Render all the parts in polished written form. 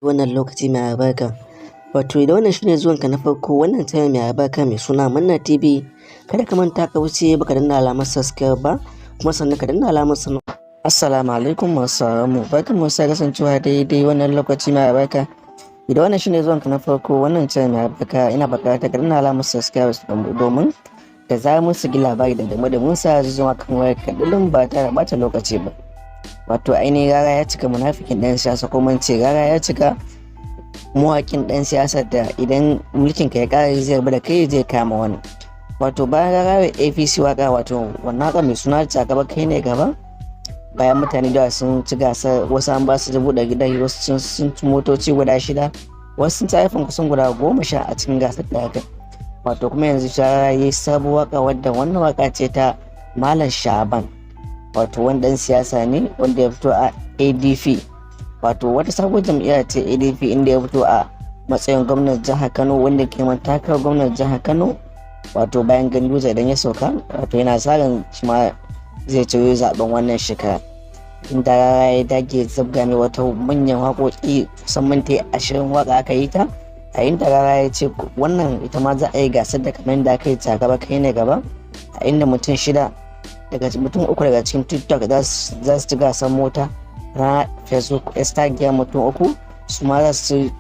Wannan lokaci mai albarka. Wato idan wannan shine zuwanka na farko wannan channel mai albarka mai suna Manna TV, kada ka manta ka wuce baka danna alamar subscribe ba, kuma sannan ka danna alamar sanar. Assalamu alaikum masu sauraron mu, barkan mu sa kasancewa daidai wannan lokaci mai albarka. Idan wannan shine zuwanka na farko wannan channel mai albarka, ina buƙatar ka danna alamar subscribe domin da zarar mun saki labari da game da mun sa zai zama kan wayar ka ba tare da ɓata lokaci ba. Wato ainihin Rara ya cika munafikin ɗan siyasa, ko mun ce Rara ya cika mawaƙin ɗan siyasa da idan mulkin ka ya ƙare zai rabu da kai zai kama wani. Wato bayan Rara da APC waka, wato wannan waka mai suna Gaba Kai Ne Gaba, bayan mutane da sun ci gasar, wasu an ba su 100,000, wasu sun ci motoci guda shida, wasu sun ci iPhone kusan guda 10 a cikin gasar da aka. Wato kuma yanzu Rara ya yi sabuwar waka, wadda wannan waka ce ta Malam Sha'aban, wato wani ɗan siyasa ne wanda ya fito a ADP, wato wata sabuwar jam'iyya ce ADP, inda ya fito a matsayin gwamnan jihar Kano, wanda ke takarar gwamnan jihar Kano, wato bayan Ganduje idan ya sauka. Wato yana sa ran shi ma zai ci zaben wannan shekara, inda ya dage zabga mai wata manyan waƙoƙi, kusan minti 20 waƙa aka yi ta, a inda Rara ya ce wannan ita ma za a yi gasar da kamar da aka yi Gaba Kai Ne Gaba, a inda mutum shida daga mutum uku daga cikin TikTok za su ci gasar mota, na Facebook, Instagram mutum uku su ma za su ci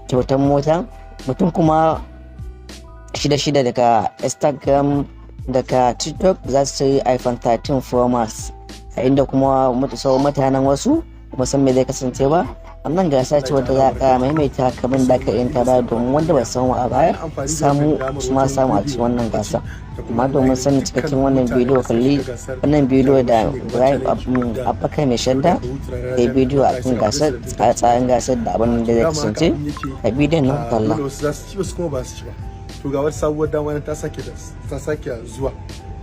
kyautar mota, mutum kuma shida shida daga Instagram, daga TikTok za su ci iPhone 13 Pro Max, a inda kuma sauran mutanen wasu musamman zai kasance ba. Wannan gasa ce wadda za a maimaita kamar da aka yin ta baya, domin wanda ba samu a baya samu su ma samu a cikin wannan gasa. Amma domin sanin cikakken wannan bidiyo, kalli wannan bidiyo da Ibrahim Abubakar Mai Shadda ya bidiyo a kan gasar, tsare-tsaren gasar da abin da zai kasance a bidiyon nan, kalla. Wasu za su ci, wasu kuma ba su ci ba. To ga wata sabuwar dama ta sake zuwa.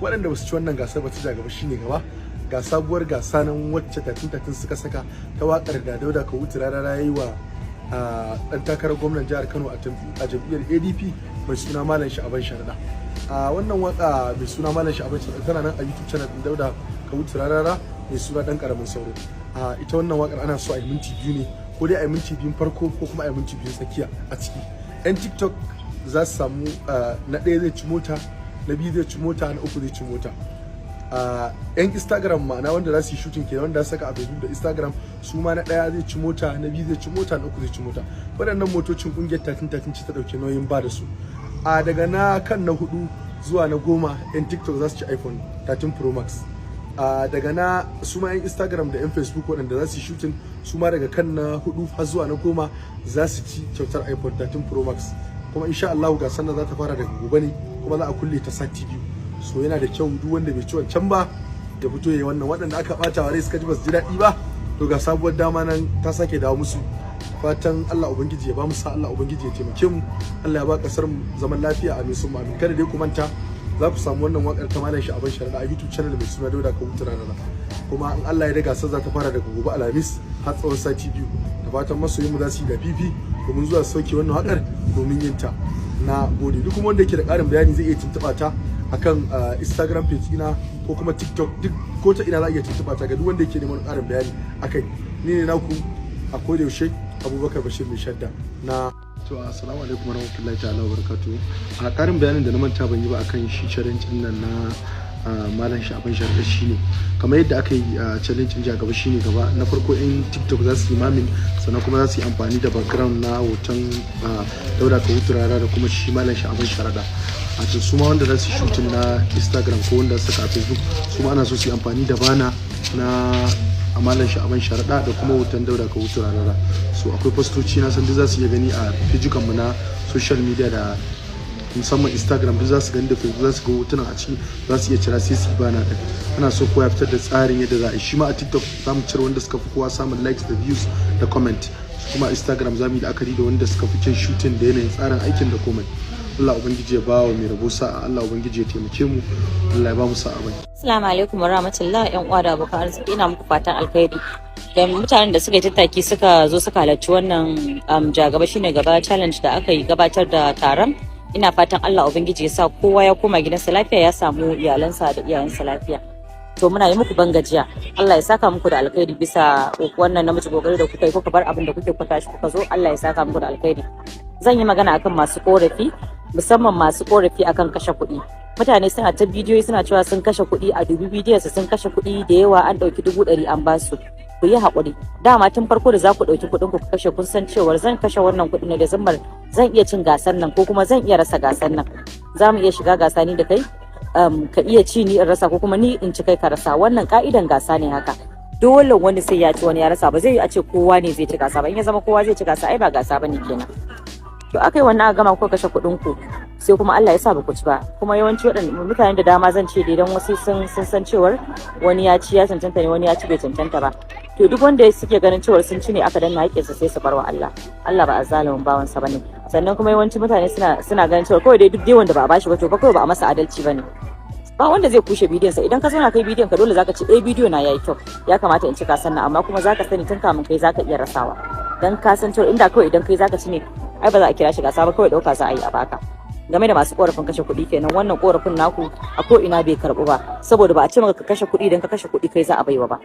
Waɗanda ba su ci wannan gasar ba su ja Gaba Shine Gaba, ga sabuwar gasa nan wacce 1313 suka saka ta wakar da Dauda Kahutu Rarara yi wa dan takarar gwamnan jihar Kano a jam'iyyar ADP mai suna Malam Sha'aban Sharaɗa. A wannan waka mai suna Malam Sha'aban Sharaɗa tana nan a YouTube channel din Dauda Kahutu Rarara mai suna Dan Karamin Sauro. A ita wannan wakar ana so a yi minti 2 ne, ko dai a yi minti 2n farko ko kuma a yi minti 2n tsakiya. A ciki yan TikTok za su samu, na ɗaya zai ci mota, na biyu zai ci mota, na uku zai ci mota. Yan Instagram, ma'ana wanda za su yi shooting kenan, wanda za su saka a Facebook da Instagram, su ma na ɗaya zai ci mota, na biyu zai ci mota, na uku zai ci mota. Waɗannan motocin ƙungiyar 1313 ce ta ɗauke nauyin ba da su. A daga na kan na hudu zuwa na 10, yan TikTok za su ci iPhone 13 Pro Max. A daga na su ma yan Instagram da yan Facebook waɗanda za su yi shooting, su ma daga kan na hudu har zuwa na 10 za su ci kyautar iPhone 13 Pro Max. Kuma insha Allah gasar nan za ta fara daga gobe ne, kuma za a kulle ta sati 2. So yana da kyau duk wanda bai ci wancan ba ya fito yayi wannan. Waɗanda aka ɓata wa rai, suka ji ba su ji daɗi ba, to ga sabuwar dama nan ta sake dawo musu. Fatan Allah Ubangiji ya ba mu sa, Allah Ubangiji ya taimake mu, Allah ya ba kasar mu zaman lafiya, amin summa amin. Kada dai ku manta, za ku samu wannan wakar ta Malam Sha'aban Sharaɗa a YouTube channel mai suna Dauda Kahutu Rarara. Kuma in Allah ya da, gasar za ta fara daga gobe Alhamis har tsawon sati 2. Da fatan masoyin mu za su yi da fifi domin zuwa sauke wannan wakar domin yin ta. Na gode. Duk kuma wanda yake da ƙarin bayani zai iya tuntuɓa ta akan Instagram page ina ko kuma TikTok, duk ko ta ina za a iya tuntuɓa ta ga duk wanda yake neman ƙarin bayani akai. Ni ne naku a koda yaushe, Abubakar Bashir Mai Shadda na. To, assalamu alaikum warahmatullahi ta'ala wabarakatuh. A karin bayanin da na manta ban yi ba akan shi challenge din nan na Malam Sha'aban Sharaɗa shine, kamar yadda aka yi challenge din Gaba Shine Gaba na farko, in TikTok za su yi miming, sannan kuma za su yi amfani da background na hoton Dauda Kahutu Rarara da kuma shi Malam Sha'aban Sharaɗa. A to su ma wanda za su yi shooting na Instagram ko wanda su saka a Facebook, su ma ana so su yi amfani da banner na a Malam Sha'aban Sharaɗa da kuma hoton Dauda Kahutu Rarara. So akwai fastoci, na san duk za su iya gani a mu na social media, da musamman Instagram, duk za su gani, da Facebook za su ga hotunan a ciki, za su iya cira sai su yi banner din. Ana so kowa ya fitar da tsarin yadda za a yi. Shi ma a TikTok za mu cire wanda suka fi kowa samun likes da views da comment. Kuma Instagram za mu yi la'akari da wanda suka fi kyan shooting da yanayin tsarin aikin da komai. Allah Ubangiji ya ba wa mai rabo sa'a, Allah Ubangiji ya taimake mu, Allah ya ba mu sa'a bai. Assalamu alaikum wa rahmatullah, yan uwa da abokan arziki, ina muku fatan alkhairi. Da mutanen da suka yi tattaki suka zo suka halarci wannan Jagaba Shine Gaba challenge da aka yi gabatar da taron, ina fatan Allah Ubangiji ya sa kowa ya koma gidansa lafiya, ya samu iyalansa da iyayensa lafiya. To muna yi muku bangajiya, Allah ya saka muku da alkhairi bisa wannan namiji kokari da kuka yi, kuka bar abin da kuke, kuka tashi kuka zo. Allah ya saka muku da alkhairi. Zan yi magana akan masu korafi, musamman masu korafi akan kashe kuɗi. Mutane suna ta bidiyoyi suna cewa sun kashe kuɗi, a dubi bidiyon su, sun kashe kuɗi da yawa, an ɗauki 100,000 an basu. Ku yi haƙuri, dama tun farko da za ku ɗauki kuɗin ku kashe, kun san cewar zan kashe wannan kuɗi ne da zammar zan iya cin gasar nan ko kuma zan iya rasa gasar nan. Za mu iya shiga gasa ni da kai, ka iya ci ni in rasa, ko kuma ni in ci kai ka rasa. Wannan ka'idan gasa ne haka. Dole wani sai ya ci, wani ya rasa. Ba zai yi a ce kowa ne zai ci gasa ba. In ya zama kowa zai ci gasa, ai ba gasa bane kenan. To aka yi wannan, aka gama, kuka kashe kuɗin ku, sai kuma Allah ya sa ba ku ci ba. Kuma yawanci waɗanda mutane da dama, zan ce dai, dan wasu sun san cewar wani ya ci ya cancanta ne, wani ya ci bai cancanta ba. To duk wanda suke ganin cewar sun ci ne aka danna haƙƙinsa, sai su bar wa Allah. Allah ba azzalumin bawansa bane. Sannan kuma yawanci mutane suna ganin cewa kawai dai duk dai wanda ba a bashi ba, to ba kawai ba a masa adalci bane. Ba wanda zai kushe bidiyon sa. Idan ka zauna kai bidiyon ka, dole zaka ce, "Eh, bidiyo na yayi kyau, ya kamata in cika." Sannan amma kuma zaka sani tun kamun kai zaka iya rasawa, dan ka san cewa inda kawai idan kai zaka ci ne, ai ba za a kira shi gasa ba, kawai dauka za a yi a baka. Game da masu korafin kashe kuɗi kenan, wannan korafin naku a ko ina bai karbu ba, saboda ba a ce maka ka kashe kuɗi, idan ka kashe kuɗi kai za a baiwa ba.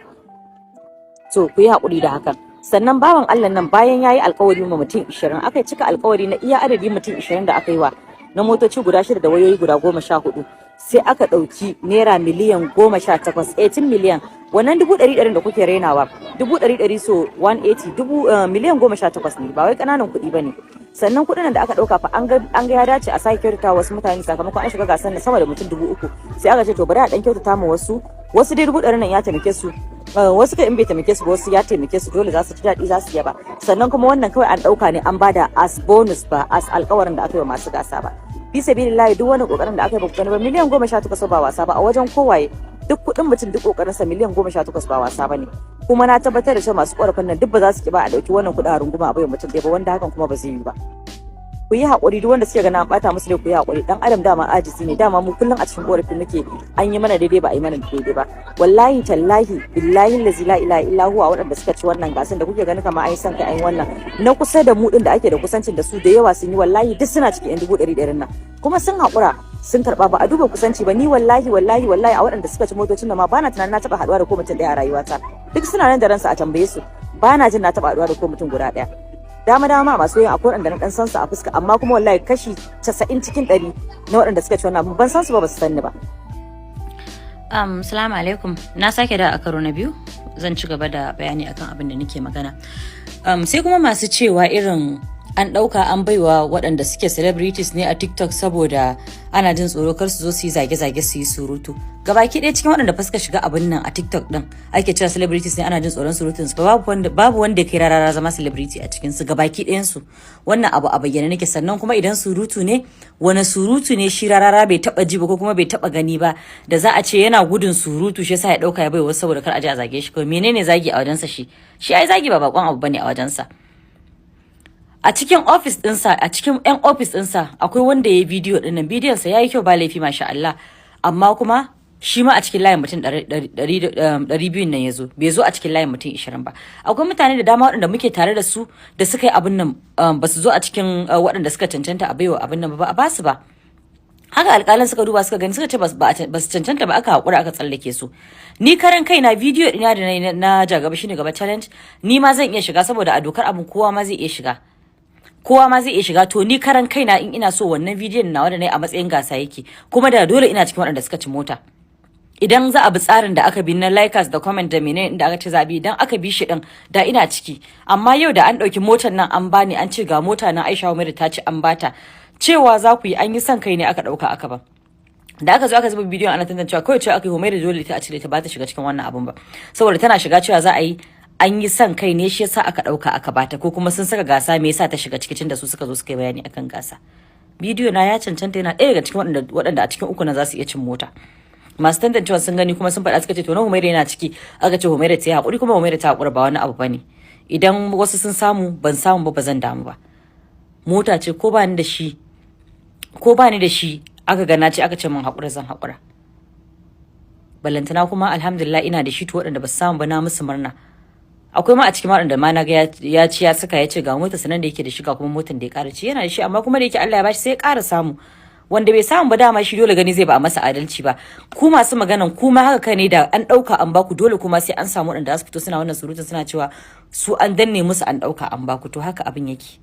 To ku yi haƙuri da hakan. Sannan bawan Allah nan, bayan yayi alƙawari ma mutum 20, aka cika alƙawari na iya adadi mutum 20 da aka yi wa na motoci guda shida da wayoyi guda 14, sai aka ɗauki naira miliyan 18, 18 miliyan. Wannan dubu ɗari ɗarin da kuke rainawa, dubu ɗari ɗari so 180, dubu miliyan 18 ne, ba wai ƙananan kuɗi ba ne. Sannan kuɗin da aka ɗauka fa, an ga ya dace a sake kyautata wasu mutane, sakamakon an shiga gasar na sama da mutum 3000. Sai aka ce to bari a ɗan kyautata ma wasu. Wasu dai 100,000 nan ya taimake su, wasu kai in bai taimake su ba, wasu ya taimake su, dole za su ji daɗi, za su yaba. Sannan kuma wannan kawai an ɗauka ne an bada as bonus, ba as alƙawarin da aka yi wa masu gasa ba. Fi sabilillahi, duk wani kokarin da aka yi ba ku gani ba. Miliyan 18 ba wasa ba a wajen kowaye. Duk kuɗin mutum, duk kokarin sa, miliyan 18 ba wasa bane. Kuma na tabbatar da cewa masu korafin nan duk ba za su ki ba a dauki wannan kuɗin a runguma a bai mutum ɗaya ba, wanda hakan kuma ba zai yi ba. Ku yi haƙuri, duk wanda suke ganin an ɓata musu dai, ku yi haƙuri. Dan adam dama ajizi ne. Dama mu kullum a cikin ƙorafi muke, an yi mana daidai, ba a yi mana daidai ba. Wallahi tallahi, billahi lazi la ilaha illa huwa, waɗanda suka ci wannan gasan da kuke ganin kamar an yi son kai, an yi wannan, na kusa da mu din da ake da kusancin da su, da yawa sun yi, wallahi duk suna cikin yan 100,000 nan, kuma sun haƙura sun karɓa, ba a duba kusanci ba. Ni wallahi, wallahi, wallahi, a waɗanda suka ci motocin nan ma, bana tunanin na taɓa haɗuwa da ko mutum ɗaya a rayuwata. Duk suna nan da ransu, a tambaye su. Bana jin na taɓa haɗuwa da ko mutum guda ɗaya. Dama dama masu yin, akwai waɗanda na ɗan san su a fuska, amma kuma wallahi kashi 90 cikin 100 na waɗanda suka ci wannan abun, ban san su ba, ba su san ni ba. Salamu alaikum. Na sake da a karo na biyu, zan ci gaba da bayani akan abin da nake magana. Sai kuma masu cewa irin an ɗauka an baiwa waɗanda suke celebrities ne a TikTok saboda ana jin tsoro kar su zo su yi zage-zage, su yi surutu. Gabaki ɗaya cikin waɗanda fa suka shiga abin nan a TikTok ɗin ake cewa celebrities ne, ana jin tsoron surutun su, babu wanda ya kai Rarara zama celebrity a cikin su gabaki ɗayan su. Wannan abu a bayyane nake. Sannan kuma idan surutu ne, wani surutu ne shi Rarara bai taba ji ba ko kuma bai taba gani ba da za a ce yana gudun surutu, shi yasa ya dauka ya bai wasu saboda kar a je a zage shi? Kawai menene zagi a wajensa? Shi ai zagi ba bakon abu bane a wajensa. A cikin office ɗinsa, a cikin yan office ɗinsa, akwai wanda ya yi bidiyo ɗin nan. Bidiyon sa yayi kyau, ba laifi, masha Allah, amma kuma shi ma a cikin layin mutum 200 nan ya zo, bai zo a cikin layin mutum 20 ba. Akwai mutane da dama waɗanda muke tare da su da suka yi abin nan, ba su zo a cikin waɗanda suka cancanta a baiwa abin nan ba, a basu ba. Haka alƙalan suka duba, suka gani, suka ce ba su cancanta ba, aka haƙura aka tsallake su. Ni karan kaina, bidiyo ɗina da na jagaba shine gaba challenge, ni ma zan iya shiga, saboda a dokar abin kowa ma zai iya shiga, kowa ma zai iya shiga. To ni karan kaina, in ina so, wannan bidiyon nawa da nayi a matsayin gasa yake, kuma da dole ina cikin waɗanda suka ci mota idan za a bi tsarin da aka bi na likers da comment da menene da aka ce za a bi. Idan aka bi shi din, da ina ciki. Amma yau da an ɗauki motar nan an bani, an ce ga mota nan Aisha Umaru ta ci an bata, cewa za ku yi an yi son kai ne aka ɗauka aka ba. Da aka zo aka zuba bidiyon ana tantancewa, kawai cewa aka yi Humaira dole ta a cire ta, ba ta shiga cikin wannan abun ba, saboda tana shiga cewa za a yi an yi son kai ne, shi yasa aka ɗauka aka bata, ko kuma sun saka gasa, me yasa ta shiga ciki tunda su suka zo suka yi bayani akan gasa? Bidiyo na ya cancanta, yana ɗaya daga cikin waɗanda a cikin uku na za su iya cin mota. Masu tantancewa sun gani kuma sun faɗa, suka ce to na Humaira yana ciki. Aka ce Humaira ta yi haƙuri, kuma Humaira ta haƙura, ba wani abu bane. Idan wasu sun samu, ban samu ba, ba zan damu ba. Mota ce, ko ba ni da shi, ko ba ni da shi, aka ga na ce, aka ce min haƙura, zan haƙura. Balantana kuma alhamdulillah ina da shi. To waɗanda ba su samu ba, na musu murna. Akwai ma a cikin waɗanda ma na ga ya ci, ya saka, ya ce ga mota sanan da yake da shi, ga kuma motan da ya ƙara ci. Yana da shi, amma kuma da yake Allah ya bashi sai ya ƙara samu. Wanda bai samu ba dama shi dole gani zai ba a masa adalci ba. Ku masu maganan, kuma haka kai ne da an dauka an baku, dole kuma sai an samu waɗanda za su fito suna wannan surutun, suna cewa su an danne musu, an dauka an baku. To haka abin yake.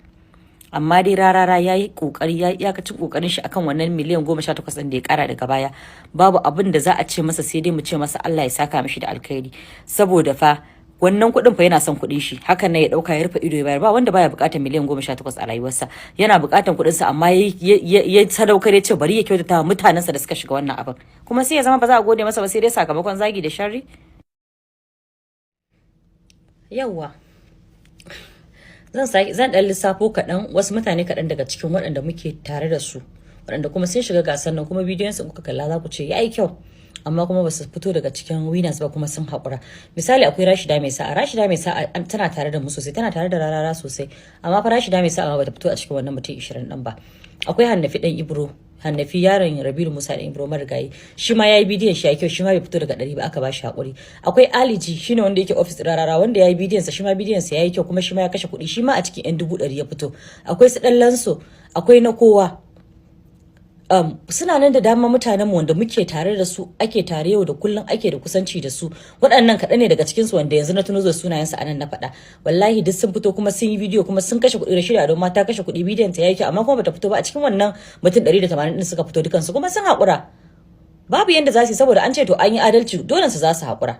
Amma dai Rarara ya yi kokari, ya iyakacin kokarin shi akan wannan miliyan 18 ɗin da ya kara daga baya. Babu abin da za a ce masa sai dai mu ce masa Allah ya saka mishi da alkhairi, saboda fa wannan kuɗin fa yana son kuɗin shi. Hakan ne ya ɗauka ya rufe ido ya bayar. Ba wanda baya buƙatar miliyan 18 a rayuwarsa, yana buƙatar kuɗinsa, amma ya sadaukar, ya ce bari ya kyautata wa mutanensa da suka shiga wannan abin. Kuma sai ya zama ba za a gode masa ba, sai dai sakamakon zagi da sharri. Yawwa, zan sake zan dan lissafo kaɗan wasu mutane kaɗan daga cikin waɗanda muke tare da su, waɗanda kuma sun shiga gasar nan, kuma bidiyon su kuka kalla za ku ce yayi kyau, amma kuma ba su fito daga cikin winners ba, kuma sun haƙura. Misali, akwai Rashida Mai Sa'a. Rashida Mai Sa'a tana tare da mu sosai, tana tare da Rarara sosai, amma fa Rashida Mai Sa'a ma bata fito a cikin wannan mutum 20 ɗin ba. Akwai Hannafi Dan Ibro. Hannafi yaron Rabilu Musa Dan Ibro marigayi, shi ma yayi bidiyon shi ya kyau, shi ma bai fito daga 100 ba, aka ba shi hakuri. Akwai Aliji, shine wanda yake office Rarara, wanda yayi bidiyon sa, shi ma bidiyon sa yayi kyau, kuma shi ma ya kashe kuɗi, shi ma a cikin yan 100,000 ya fito. Akwai su Dan Lanso, akwai na kowa, suna nan da dama, mutanen mu wanda muke tare da su, ake tare yau da kullum, ake da kusanci da su. Waɗannan kaɗan ne daga cikin su wanda yanzu na tuno da sunayensu anan na faɗa. Wallahi duk sun fito kuma sun yi bidiyo kuma sun kashe kuɗi. Da shirya don mata kashe kuɗi, bidiyon ta yayi kyau, amma kuma bata fito ba a cikin wannan mutum 180 ɗin. Suka fito dukansu kuma sun haƙura, babu yanda za su yi, saboda an ce to an yi adalci, dole su za su haƙura.